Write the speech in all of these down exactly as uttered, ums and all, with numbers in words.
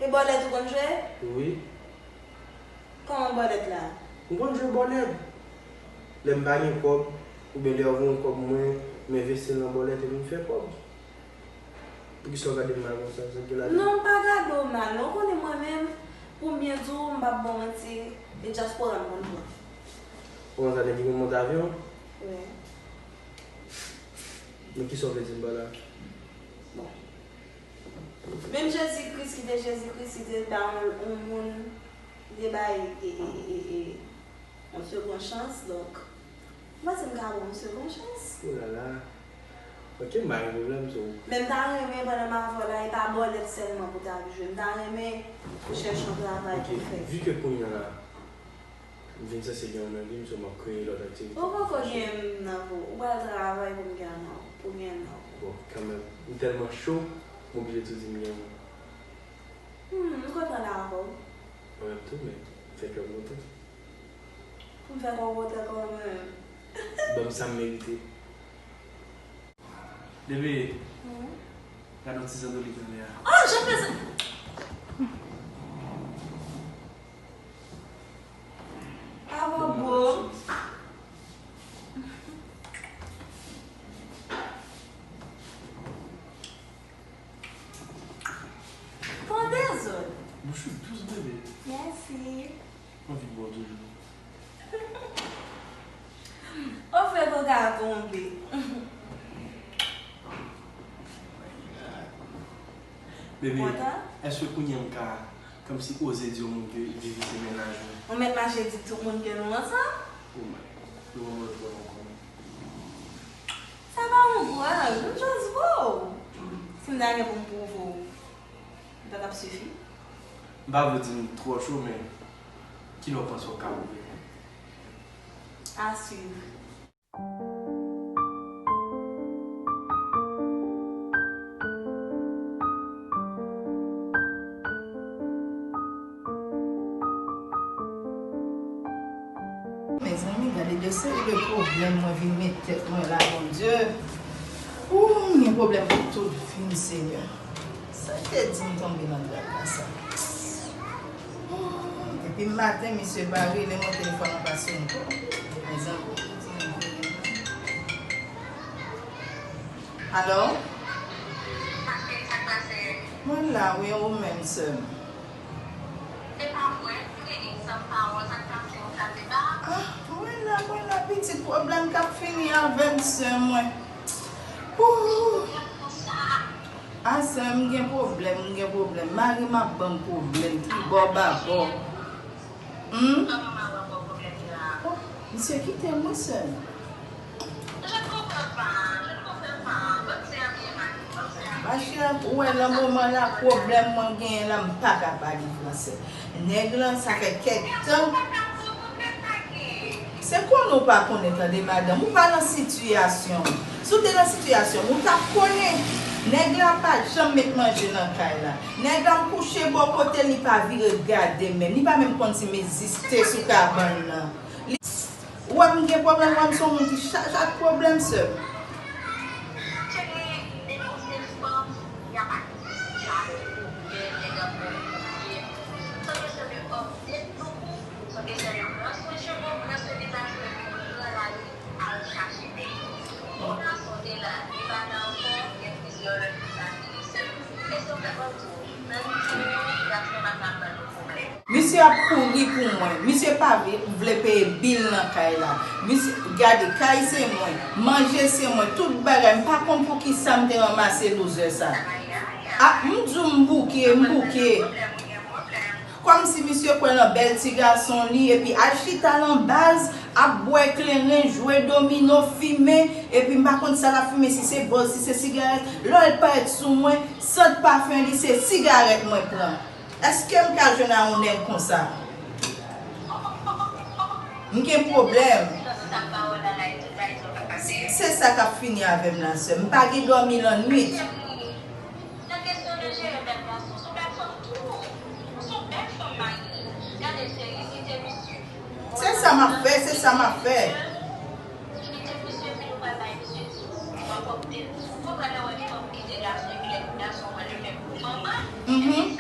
E bòlèt ou konn jwe? Wi. Kòman bòlèt la? M konn jwe bòlèt. Lè m pa gen kòb, oubyen lè yo voye yon kòb mwen, m envesti l nan bòlèt epi m fè kòb. Poukisa w gade m mal konsa? Sa ki la? Non, m pa gade w mal, non. Ou konnen mwen menm, pou m byen di w, m p ap ba w manti, e dyaspora m konn pran. Ou konn sa nèg ki konn monte avyon? Wi. Men kisa w vle di m pa la? Bon. Menm Jezi Kris ki te Jezi Kris, li te ba yon, yon moun, li te bay, e, e, e, e, yon segon chans, donk, m panse m ka ba w yon segon chans. O la la. Ok, m pa gen pwoblèm, so. Men m ta renmen pandan m avè w la, e pa bòlèt sèlman pou w ta ap jwe. M ta renmen ou chèche yon travay pou w fè. Ok, vi ke kounye a la, m vin sanse gen yon nan vi m, so m ap kreye lòt aktivite. Ou poko gen nan vi w. Ou pral travay pou m gen nan, pou gen nan. Bon, kanmenm. M tèlman cho, m oblije tou di m gen yon. Hmm, m kontan la avè w. Mwen menm tou, men fè kè m kontan. Pou m fè kè w kontan kòman? Ban m sa m merite. Bebe, hmm? Gade yon ti zandolit anlè a. Oh, jan fè sa. Papa, bro. Pran dezòd. Bouch ou dous, bebe. Mèsi. Anvi bò toujou. Ou fè koka tonbe. Bebe, èske kounye a m ka kòmsi oze di yon moun ke Vivi se mennaj mwen? Ou mèt mache di tout moun ke nou ansanm? Oh my, nou ban mwen lòt wòl ankò. Sa pa yon pwòl, m just voye w. Si m ta gen pou m pwouve w, li pa t ap sifi? M pa vle di m twò cho, men kilè w panse w ka pwouve m? À suivre. Mezanmi, gade de seri de pwoblèm mwen vin met tèt mwen la, Bondye. Ooh, m gen pwoblèm pou tout vi m, Senyè. Sa k te di m tonbe nan drag la sa? Ooh, depi maten, misye pa rele mwen, telefòn nan pa sone ankò. Mezanmi. Alo? Mwen la, wi, ou menm, sè m? Ah, mwen la, mwen la, pitit, pwoblèm k ap fini avè m, sè mwen. Ooh. Ah, sè m, gen pwoblèm, m gen pwoblèm. Mari m ap ban m pwoblèm, tribò babò. Hmm? Oh, misye kite m, wi, sè m. Machè, ou wè, nan moman la, pwoblèm mwen genyen la, m pa ka pale fransè. Nèg lan, sa fè kèk tan. Se konnen w pa konnen, tande, madanm, ou pa nan sitiyasyon m. Si w te nan sitiyasyon m, ou t ap konnen. Nèg la pa janm met manje nan kay la. Nèg la, m kouche bò kote l, li pa vire gade m menm. Li pa menm konn si m egziste sou kabann nan. Ou wè m gen pwoblèm, ou wè m se yon moun ki chaje ak pwoblèm, sè m. Misye ap kouri pou mwen. Misye pa vle, vle peye bil nan kay la. Misye, gade, kay se mwen, manje se mwen, tout bagay. M pa konn poukisa m te ranmase loser sa. A, m di w m bouke, m bouke. Kòmsi misye kwè nan bèl ti gason li, epi al chita nan baz, ap bwè kleren, jwe domino, fimen, epi m pa konn sa l ap fimen, si se bòz, si se sigarèt. Lè l parèt sou mwen, sant pafen li, se sigarèt mwen pran. Èske m ka jwenn a yon nèg konsa? M gen pwoblèm. Se, se sa k ap fini avè m la, sè m. M pa gen dòmi lannwit. Se sa m ap fè, se sa m ap fè. Mhm.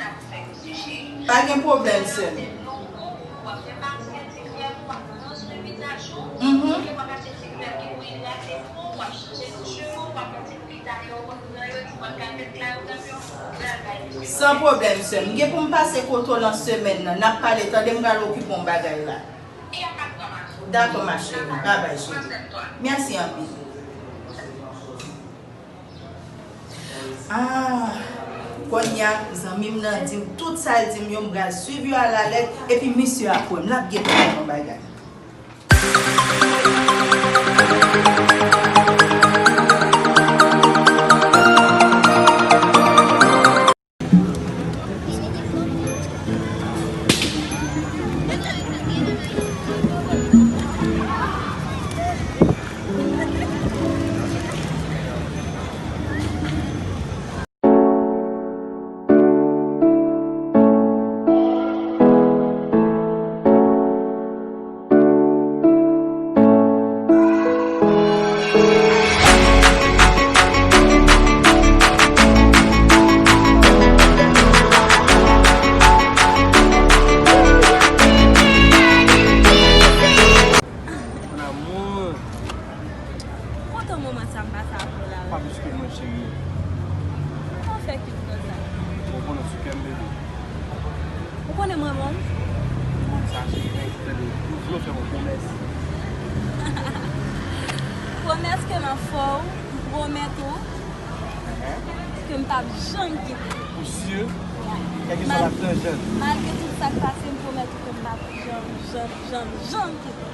Pa gen pwoblèm, sè m. Mhm. San pwoblèm, sè m. M gen pou m pase kote w nan semèn nan. N ap pale, tande, m pral okipe yon bagay la. Dakò, ma chérie. Babay, cheri. Mèsi anpil. Ah, kounye a, zanmi m nan di m tout sa l di m yo, m pral swiv yo alalèt, epi misye a kwè m, l ap gentan fè yon bagay. Mon amour. Kontan moman sa m pase avè w la. Pa plis ke mwen, cheri. Kòman w fè kit konsa? Ou konnen sou kè m, bebe. Ou konnen m renmen w? Ou konn sa, cheri, men, tande, ou vle fè mwen pwomès. Pwomès ke m ap fè w, m pwomèt ou ke m p ap janm kite w. Ou si? Kèlkeswa la tanjant. Malgre tout sa k pase, m pwomèt ou ke m p ap janm, janm, janm, janm kite w.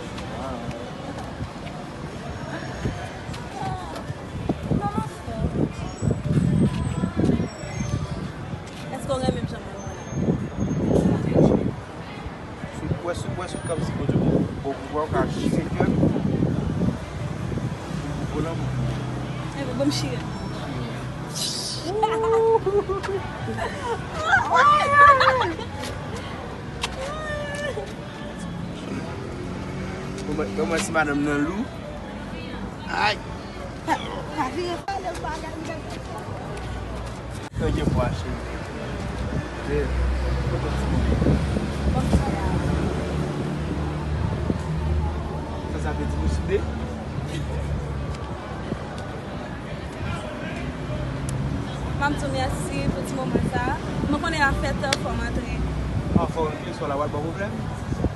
Kòman fè? Èske w renmen m jan m renmen w la? Sou, wè, sou, wè, sou kòm si Bondye bon, bon pouvwa, ou ka chire kè m. Bon lanmou. Enben, ban m chire. Bon, mwen, mwen, si madanm nan lou. Ay! Pa, pa vire pale m bagay m gen. Yo gen bwa, cheri. Ye. Sa, sa vle di nou sou de? M ap di w mèsi pou ti moman sa a. Mwen konnen afè tan fò m antre. An fò w antre, swa la w ap ban pwoblèm?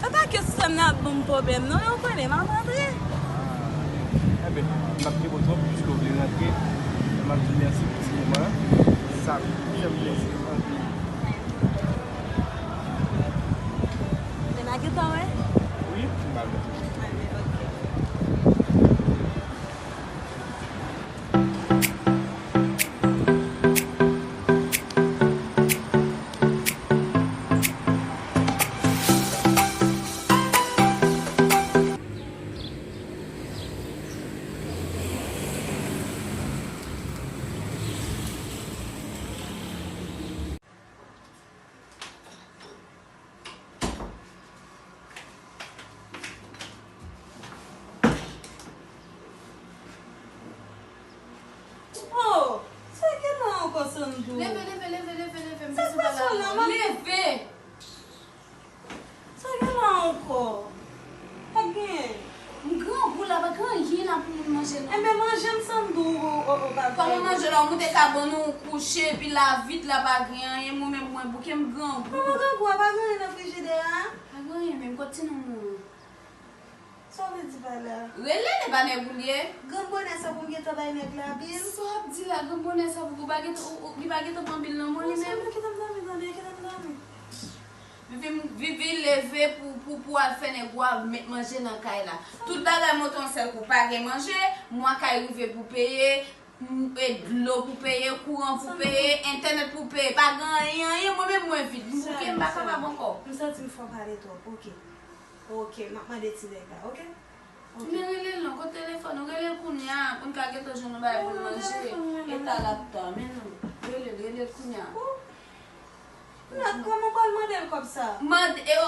E pa kesyon nan ap ban m pwoblèm, non, e w konnen, m ap antre. Ah. Enben, m ap gen bon twòp, piske w vle rantre. M ap di w mèsi pou ti moman an. Sa fè m plèzi anpil. Men n a gentan wè? Wi, m pa wè. Enben, oke. Oh, sa gen la ankò, Sandou? Leve, leve, leve, leve, leve, m bezwen pale avè w. Leve! Sa gen la ankò? Pa gen. M grangou la, pa gen anyen la pou moun manje, non. Enben, manje m, Sandou, ou, ou, ou pa fè. Kòman manje la, ou moute kabann ou, ou kouche, epi la vid la, pa gen anyen, mwen menm, mwen bouke, m grangou. Kòman grangou a? Pa gen anyen nan frijidè a? Pa gen anyen, menm kot ti nonm ou an? Sa w vle di pa la? Rele li, pa nèg ou l ye. Grann bonè sa pou m gentan bay nèg la bil? Sa w ap di la, grann bonè sa pou ou pa gentan, ou, ou, li pa gentan pran bil nan men li menm? Kite m dòmi, tande, kite m dòmi. Vivi, Vivi leve pou, pou, pou al fè nèg ou a met manje nan kay la. Tout bagay monte yon sèl kou, pa gen manje, mwa kay rive pou peye, m, e dlo pou peye, kouran pou peye, entènèt pou peye, pa gen anyen, anyen, mwen menm mwen vid. M bouke, m pa kapab ankò. M santi m fò pale twòp, oke. Oke, m ap mande ti nèg la, oke? Oke. Men rele l non, kote telefòn ou? Rele l kounye a, pou n ka gentan jwenn yon bagay pou n manje. E ta l ap ta, men non. Rele l, rele l kounye a. Ou? Nòt, kòman w pral mande l kòb sa? Mande, e o.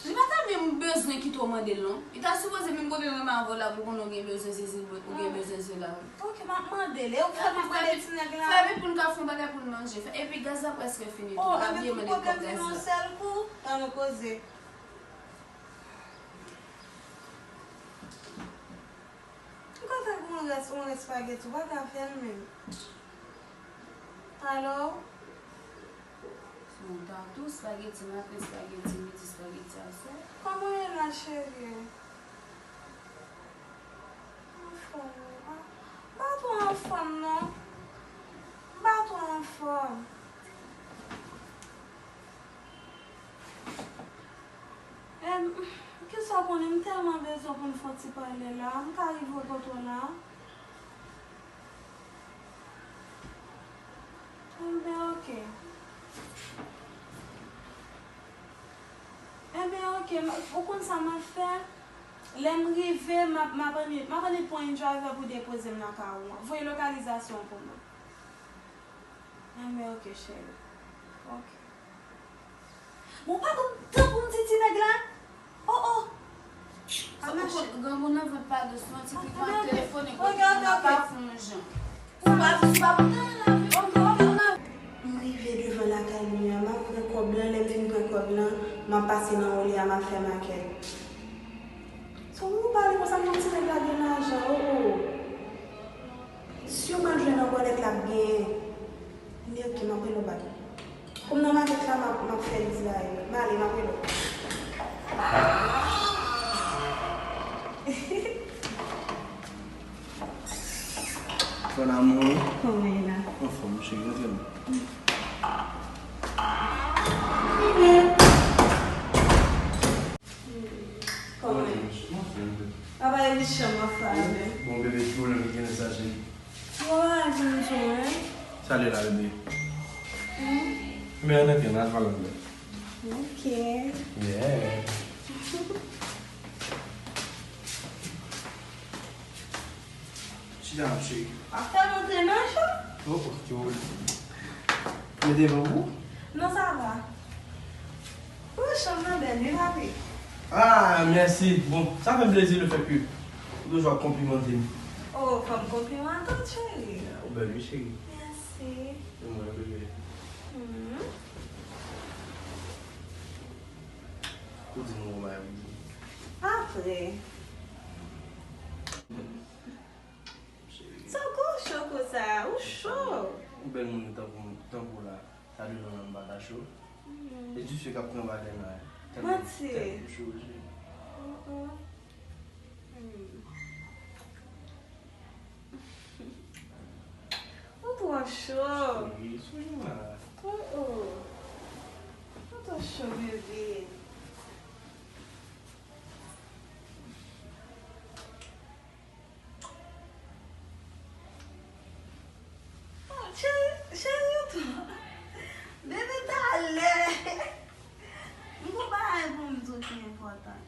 Li pa ta menm bezwen kite w mande l non. Li ta sipoze menm kote menm avè w la pou l konnen w gen bezwen sezi, ou gen bezwen sela. Ok, m ap mande l. E ou fè m mande ti nèg la? Fè vit pou n ka fè yon bagay pou n manje. Epi gaz la prèske fini tou. Pa bliye mande l kòb gaz la. An nou koze. M ka fè pou yon rès, yon rès espageti, ou pa ka fè l menm. Alo? Yon tatou, espageti maten, espageti midi, espageti aswè. Kòman w ye la, cheri? Anfòm, wi. M pa twò anfòm, non. M pa twò anfòm. Em, kisa w konnen, m tèlman bezwen pou n fè yon ti pale la. M ka rive kote w la? Enben, oke. Enben, oke, m, ou konn sa m ap fè? Lè m rive, m ap, m ap annik, m ap annik pran yon driver pou depoze m nan kay ou an. Voye lokalizasyon w pou mwen. Enben, oke, cheri. Oke. Bon, pa ban m tan pou m di ti nèg la. Oh, oh. Sa ou konn, grangou nan vant pa dous non, ti pik pa telefone, kote moun nan pa fè yon jan. Ou pa, ou pa kontan la, wi. M rive devan lakay li a, m ap pran kòb lan, lè m fin pran kòb lan, m ap pase nan olye a, m ap fè makèt. Sa ou pale konsa, non, ti nèg la gen lajan, oh, oh. Si yo pral jwenn nan bòlèt l ap genyen. Li oke, m ap rele w bak. Kòm nan makèt la, m ap, m ap fè li di bagay yo. M ale, m ap rele w. Mon amour. Kòman w ye la? Anfòm, cheri, rantre non. Kòman? Mwen fè. Apa e li chanm ap fè avè m. Bon, bebe, ki pwoblèm ki gen nan sa, cheri? Bon, bagay pou m di w, wi. Sa l ye la, bebe? Hmm? Men ann antre, n al pale anglè. Ok. Yeah. Chita la, cheri. Ap fè m antre nan chanm? Oh, oh, ki pwoblèm. Mete van pou ou? Non, sa va. Oh, chanm nan bèl, wi, papi. Ah, mèsi. Bon, sa fè m plezi le fèt ke ou toujou ap konplimante m. Oh, fò m konplimante w, cheri. Ou bèl, wi, cheri. Mèsi. E mwen, bebe. Hmm. Ou di m yon bagay pou di. Apre. Cheri. Sa w gon cho konsa? Ou cho. Yon bèl moun tankou, tankou w la, sa devan m pa ta cho. Hmm. E jis yo k ap pran bagay la. Tèlman, manti. Tèlman cho, cheri. Mm, mm. Hmm. Ou twò cho. Cheri, sou jan la. Oh, oh. Ou twò cho, bebe. Oh, cheri, cheri, ou twò. Bebe, talè. M gon bagay pou m di w ki enpòtan.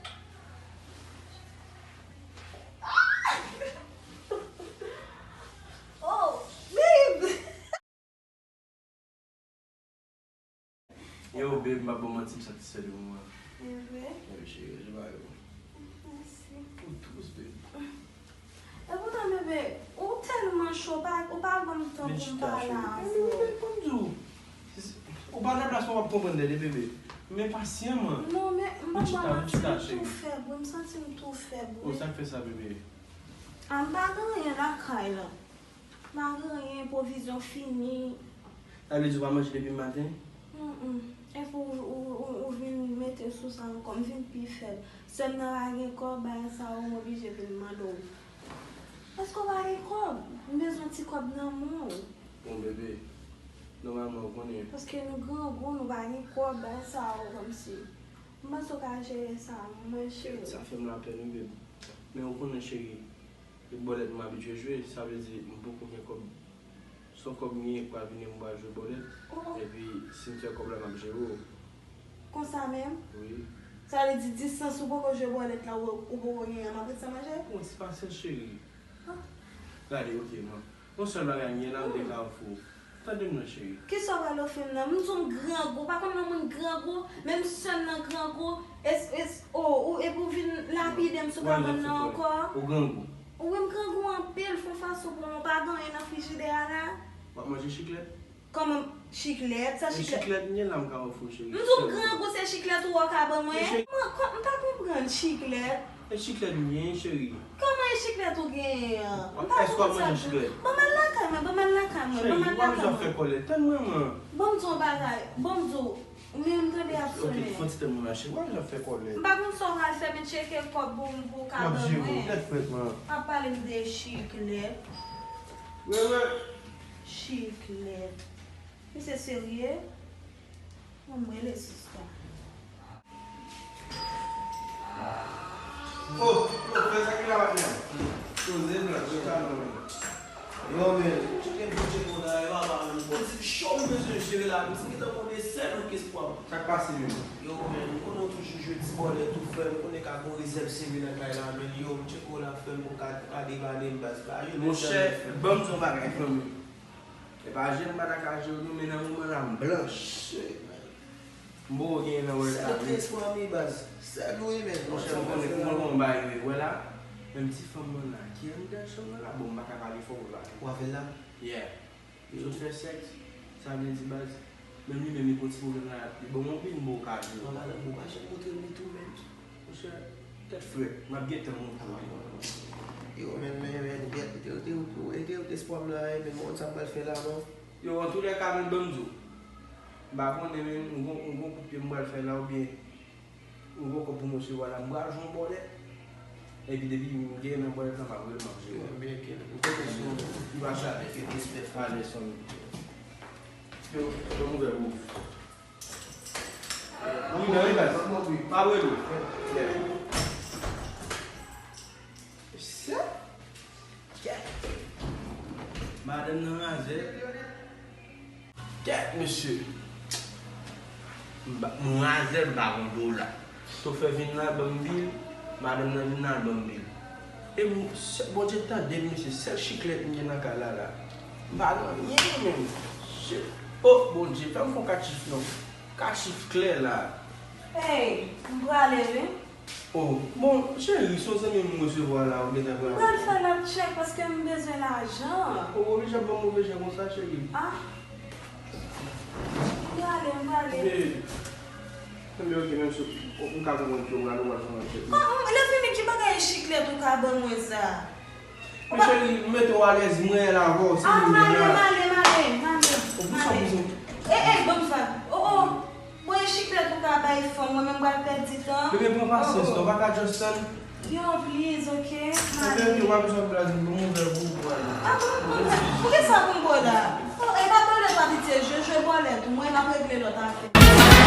Oh, babe! Yo, babe, m pa ba w manti, m satisfè de ou an. E vre? Wi, cheri, je ba yo. Mèsi. Ou dous, babe. Epoutan, bebe, ou tèlman cho, ou pa, ou pa ban m tan pou m pale avè w. Vin chita, cheri. Vin, vin, vin, vin, vin, vin. Ou pa nan plas mwen, w ap konprann tande, bebe. Men pasyan, man. Non, men m pa ba w manti, m tou fèb, wi, m santi m tou fèb, wi. O, sa k fè sa, bebe? A, m pa gen anyen lakay la. M pa gen anyen, pwovizyon fini. Sa vle di ou pa manje depi maten? Mm, mm. Epi ou, ou, ou, ou vin mete sou sa ankò, m vin pi fèb. Sèm nan pa gen kòb, bagay sa yo, m oblije vin mande w. Èske w pa gen kòb? M bezwen ti kòb nan men w. Bon, bebe, nòmalman, ou konnen. Paske nou grangou, nou pa gen kòb, bagay sa yo, kòmsi. M panse w ka jere sa, mwen, cheri. Sa fè m lapèn, wi, bebe. Men ou konnen, cheri, e bòlèt m abitye jwe, sa vle di m poko gen kòb. Se yon kòb m genyen k pral vini, m pral jwe bòlèt. Oh, oh. Epi, si m fè kòb la, m ap jere w. Konsa menm? Wi. Sa vle di distans ou poko jwe bòlèt la, ou, ou poko genyen, m ap ret san manje? Bon, se pa sa, cheri. Ah. Gade, oke, non. Yon sèl bagay m gen la, m te ka ofri w. Tande m non, cheri. Kisa w pral ofri m nan? M di w m grangou, ou pa konn nan moun gran Grangou, menm sè m nan grangou, es, es, o, ou, epi w vin lapide m sou kabann nan ankò. Ou grangou. Wi, m grangou anpil, fè yon fason pou mwen, pa gen anyen nan frijidè a la. W ap manje chiklèt? Kòman chiklèt? Sa chiklèt? Chiklèt m gen la m ka ofri w, cheri. M di w m grangou, se chiklèt ou wè w ka ban mwen? Mwen, m pa konprann chiklèt. E chiklèt m gen, cheri. Kòman e chiklèt ou genyen an? M pa konprann sa. Èske w ap manje chiklèt? Ban m al lakay mwen, ban m al lakay mwen, ban m al lakay mwen. Cheri, w ap fè kòlèt. Tann mwen, man. Ban m di w yon bagay, ban m di w. Men m tande ap sonnen. Ok, fè yon ti tann mwen la, cheri. W ap fè kòlèt. M pa konn sa w pral fè, men tcheke kòb pou m pou w ka ban mwen. M ap jere w, tèt frèt, man. Ap pale m de chiklèt. Chiklèt. Misye serye? Ban m rele sista. Oh, yo, frè, sa ki la, patnè? Poze blan, yo, talon, men. Yo, men, ou tcheke bidjè konsa, e pa pa menm. Bon, se cho m bezwen jere la, men se gentan konnen sèl ou k espwa m. Sa k pase menm? Yo, men, ou konnen w toujou jwe ti bòlèt ou, frè m, ou konnen ka gon rezèv sere nan kay la, men yo, m tcheke w la, frè m, pou ka, pou ka depann m, baz, pa yo. Monchè, ban m di yon bagay, frè m. E pa je m pa ta ka jere w non, men nan moman la m blanch. M poko genyen nan wè la. Sèl ou ki espwa m wi baz. Sèl ou wi men. Monchè, m konnen pou mwen gon bagay wi wè la. Menm ti fanm nan la ki anndan chanm nan la, bon, m pa ka pale fò pou l pale. Ou avè l la? Yeah. M sot fè sèks, sa vle di baz. Menm li menm li gon ti pwoblèm la, li ban m yon bil m poko ka jere. Mwen pa nan, ou pa janm montre m li tou menm. Monchè, tèt frèt, m ap gentan montre w li. Yo, men, men, men, de, de, de, de, de, de espwa m la, men, mwen konn sa m pral fè la, non. Yo, antoulèka, men, ban m di w. M pa konnen, men, m gon, m gon kout pye m pral fè la, oubyen m gon kòb pou m resevwa la, m pral jwe yon bòlèt. Epi, depi m genyen nan bòlèt la, m ap rele, m ap jere. Yo, men, ke, ou konnen, sou, ou pa chale, ke respè, frè. Alèz, fanmi. Yo, ban m ouvè pou ou. Wi, men wi, baz. Pa rele w. Mesye. Kèt. Madanm nan razè. Kèt, mesye. M pa, m razè, m pa gon dola. Chofè vin la, ban m bil. Madanm nan vin la, ban m bil. E m, sè, Bondye tande m, mesye, sèl chiklèt m gen nan kay la, la. M pa gen anyen, menm. Shit. Oh, Bondye, fè m fè yon kat chif non. Kat chif klè la. Hey, m prale, wi. Oh, bon, cheri, se yon zanmi m resevwa la, ou gentan pran. M pral fè lòt tchèk paske m bezwen lajan. Oh, ou oblije ap ban m move jan konsa, cheri. Ah. M prale, m prale. Ebyen, ebyen, ok, menm si ou, ou ka konprann ke ou pral, ou pral fè yon tchèk. Ah, ah, lèfini, ki bagay chiklèt ou ka ban mwen sa? Men cheri, m mete w alèz, mwen la avè w, se nou menm la. Ah, m ale, m ale, m ale, m ale. Ou pou sa, pou sa. Eh, eh, ban m sa. Oh, oh. Bon, e chiklèt ou ka bay fanm, mwen menm m pral pèdi tan. Bebe, pran pasyans, non, ou pa ka just tann. Yo, please, ok? M ale. Ok, ok, ou pa bezwen blaze, m gon nouvèl pou ou, pou ale. Ah, bon, bon, bon. Poukisa pou m bò la? Oh, e pa bòlèt w ap itilize, jwe, jwe bòlèt ou, mwen m ap regle lòt afè.